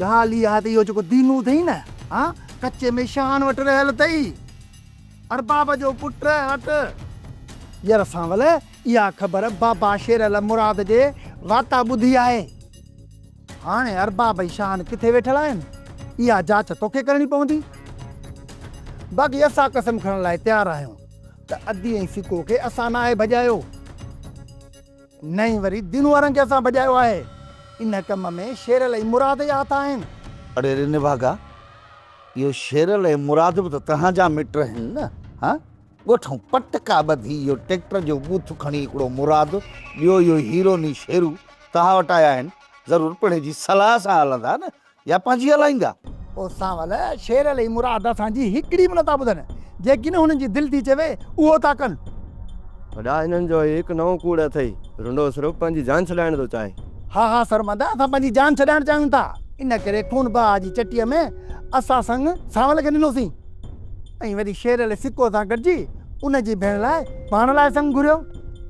ڳالهه اها آهي ته اهو جيڪو دينو اٿئي نه، ها، ڪچي ۾ شاهن وٽ رهيل اٿئي. ارباب جو پٽ هٽ. ير سانول، اها خبر بابا شيرل مراد جي واتان ٻڌي آهي. هاڻي ارباب ۽ شاهن ڪٿي ويٺل آهن، اها جاچ توکي ڪرڻي پوندي. باقي اسان قسم کڻڻ لاء تيار آهيون ته ادي ۽ سڪو کي اسان ناهي ڀڄايو. نه ئي وري دين وارن کي اسان ڀڄايو آهي. ان ڪم ۾ شيرل ۽ مراد جا هٿ آهن. اڙي ري نڀاڳا، اهو شيرل ۽ مراد به ته توهان جا مٽ آهن نه؟ ها؟ ڳوٺئون پٽڪا ٻڌي اهو ٽيڪٽر جو ٻوٿ کڻي هڪڙو مراد، ٻيو اهو هيروني شيرو توهان وٽ آيا آهن. ضرور پڻهين جي صلاح سان هلندا نه؟ يا پنهنجي هلائيندا؟ او سانول، شير علي مراد اسان جي هڪڙي به نٿا ٻڌن، جيڪي نه هنن جي دل ٿي چوي، اهو ٿا ڪن. وڏا، هنن جو هي هڪ نئون ڪوڙ اٿئي. رنڊو صرف پنهنجي جان ڇڏائڻ ٿو چاهي. ها ها سرمد، اسان پنهنجي جان ڇڏائڻ چاهيون ٿا. ان ڪري خون بها جي چٽيء ۾ اسان سڱ سانول کي ڏنوسين ۽ وري شير علي سڪوء سان گڏجي ان جي ڀيڻ لاء پاڻ لاء سڱ گهريو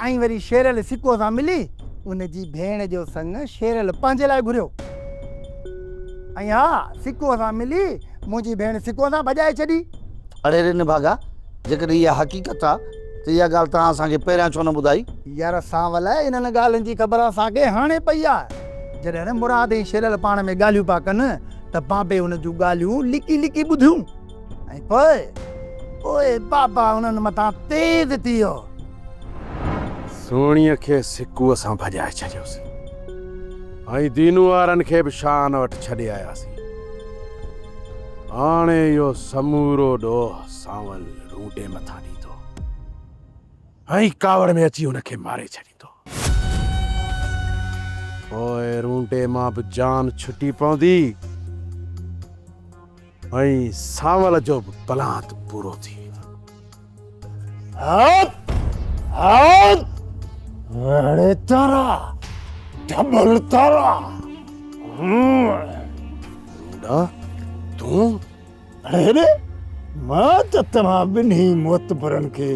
۽ وري شير علي سڪوء سان ملي ان جي ڀيڻ جو سڱ شير علي پنهنجي لاء گهريو. ۽ ها، سڪوء سان ملي منهنجي ڀيڻ سڪوء سان ڀڄائي ڇڏي. اڙي ري نڀاڳا، جيڪڏهن اها حقيقت آ ته اها ڳالهه توهان اسان کي پهريان ڇو نه ٻڌائي؟ يار سانول، انهن ڳالهين جي خبر اسان کي هاڻي پئي آ. جڏهن مراد ۽ شيرل پاڻ ۾ ڳالهيون پيا ڪن ته بابي ان جون ڳالهيون لڪي لڪي ٻڌيون ۽ پوء، پوء بابا انهن مٿان تيز ٿي ويو. سهڻيء کي سڪوء سان ڀڄائي ڇڏيوسين ۽ دينو وارن کي به شان وٽ ڇڏي آياسين. هاڻي اهو سمورو ڏوهه سانول رونڊي مٿان ڏيندو ۽ ڪاوڙ ۾ اچي هن کي ماري ڇڏيندو. پوء رونڊي مان به جان ڇٽي پوندي ۽ سانول جو به پلانت پورو ٿي ويندو. هت هت وڙي تارا ڍٻل تارا. رونڊا تون؟ اڙي هيڏي مان ته توهان ٻنهي معتبرن کي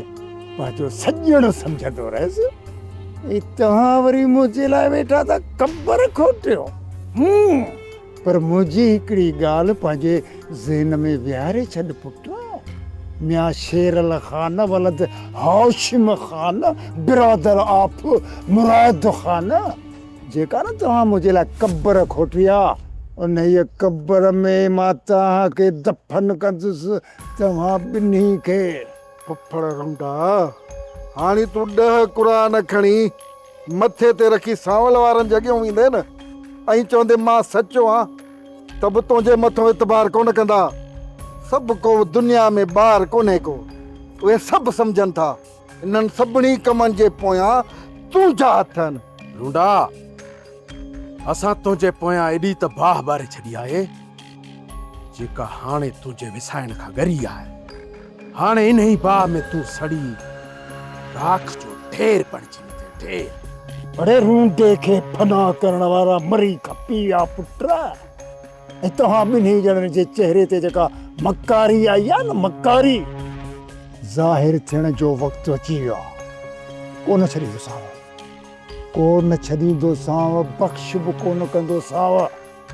پنهنجو سڄڻ سمجهندو رهيس ۽ توهان وري منهنجي لاء ويٺا ٿا قبر کوٽيو. پر منهنجي هڪڙي ڳالهه پنهنجي ذهن ۾ ويهاري ڇڏ پٽ، ميان شير علي خان ولد هاشم خان برادر آف مراد خان، جيڪا نه توهان منهنجي لاء قبر کوٽي آ، انهيء قبر ۾ مان توهان کي دفن ڪندس، توهان ٻنهي کي. ڦڦڙ رنڊا، هاڻي تون ڏهه قرآن کڻي مٿي تي رکي سانول وارن جي اڳيون ويندين نه ۽ چوندين مان سچو آن ته به تنهنجي مٿو اعتبار ڪونه ڪندا. سڀ ڪو دنيا ۾ ٻار ڪونهي ڪو. اهي سڀ سمجهن ٿا انهن سڀني ڪمن جي پويان تنهنجا هٿ آهن. لونڊا! اسان تنهنجي پويان ايڏي ته باهه ٻاري ڇڏي آهي، جيڪا هاڻي تنهنجي وسائڻ کان ڳري آهي. هاڻي انهي باهه ۾ تون سڙي راک جو ڍير بڻجي ويندين، ڍير. اڙي رونڊي کي فنا ڪرڻ وارا مري کپي ويا پٽ. ۽ توهان ٻنهي ڄڻن جي چهري تي جيڪا مڪاري آئي آهي نه مڪاري، ظاهر ٿيڻ جو وقت اچي ويو آهي. ڪونه ڇڏيندوسانو، ڪونه ڇڏيندوسانو، بخش به ڪونه ڪندوسانو.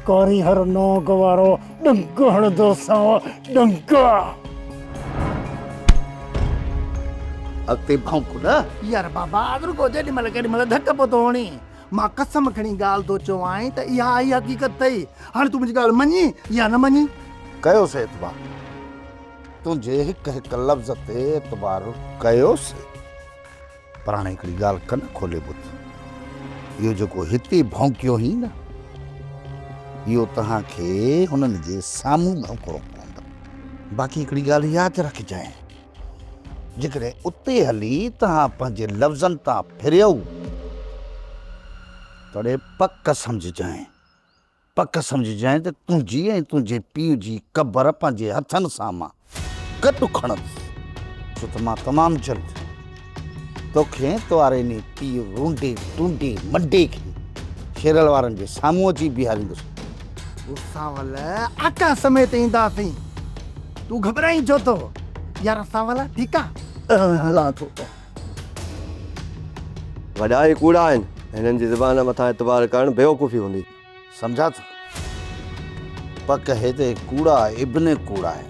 ڪاريهر نانگ وارو ڏنگ هڻندوسانو، ڏنگ. اڳتي ڀونڪ نه. يار بابا رڳو جيڏي مهل ڪيڏي مهل ڌڪ پيو ٿو هڻين. مان قسم کڻي ڳالهه ٿو چوانء ته اها ئي حقيقت اٿئي. هاڻي تون منهنجي ڳالهه مڃين يا نه مڃين؟ ڪيوسين اعتبار. تنهنجي هڪ هڪ لفظ تي اعتبار ڪيوسين. پر هاڻي هڪڙي ڳالهه ڪن کولي ٻڌ. اهو جيڪو هتي ڀونڪيو هئين نه، اهو توهان کي هنن جي سامهون ڀونڪڻو پوندو. باقي هڪڙي ڳالهه ياد رکجانء. جيڪڏهن اتي هلي توهان پنهنجي لفظن تان ڦريو تڏهن پڪ سمجهجانء، پڪ سمجهجانء ته تنهنجي ۽ تنهنجي پيء جي قبر پنهنجي هٿن سان مان گڏ کڻندس، ڇو ته مان تمام جلد توکي ۽ تواري انهي پيء رونڊي ٽونڊي منڊي کي شيرل وارن جي سامهون اچي بيهاريندس. سانول، آقا سميت اينداسين. تون گهٻرائين ڇو ٿو يار سانول، ٺيڪ آ هلان ٿو. وڏا ئي ڪوڙا آهن. هنن جي زبان مٿان اعتبار ڪرڻ بيوقوفي هوندي. سمجهان ٿو. پڪ آهي ته اهي ڪوڙا ابن ڪوڙا آهن.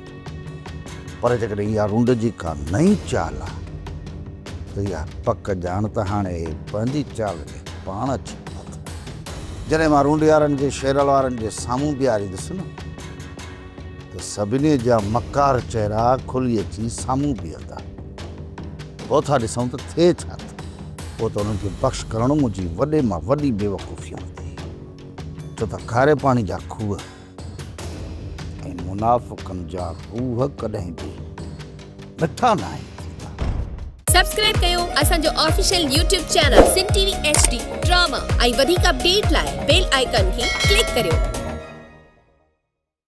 پر جيڪڏهن اها رونڊ جي ڪا نئين چال آهي ته اها پڪ ڄاڻ ته هاڻي اهي پنهنجي چال کي پاڻ اچي پهتا. جڏهن مان رونڊيارن کي شيرل وارن جي سامهون بيهاريندس نه ته سڀني جا مڪار چهرا کلي اچي سامهون بيهندا. پوء ٿا ڏسون ته ٿئي ڇا ٿو. پوء ته انهن کي بخش ڪرڻ منهنجي وڏي مان وڏي بيوقوفي هوندي. ڇو ته کاري پاڻي جا کوهه ۽ منافقن جا روح ڪڏهن به مٺا ناهن ٿيندا. سبسڪرائب ڪيو اسان جو official YouTube channel Sindh T V H D drama ۽ وڌيڪ اپڊيٽ لاء بيل آئيڪان کي ڪلڪ ڪريو.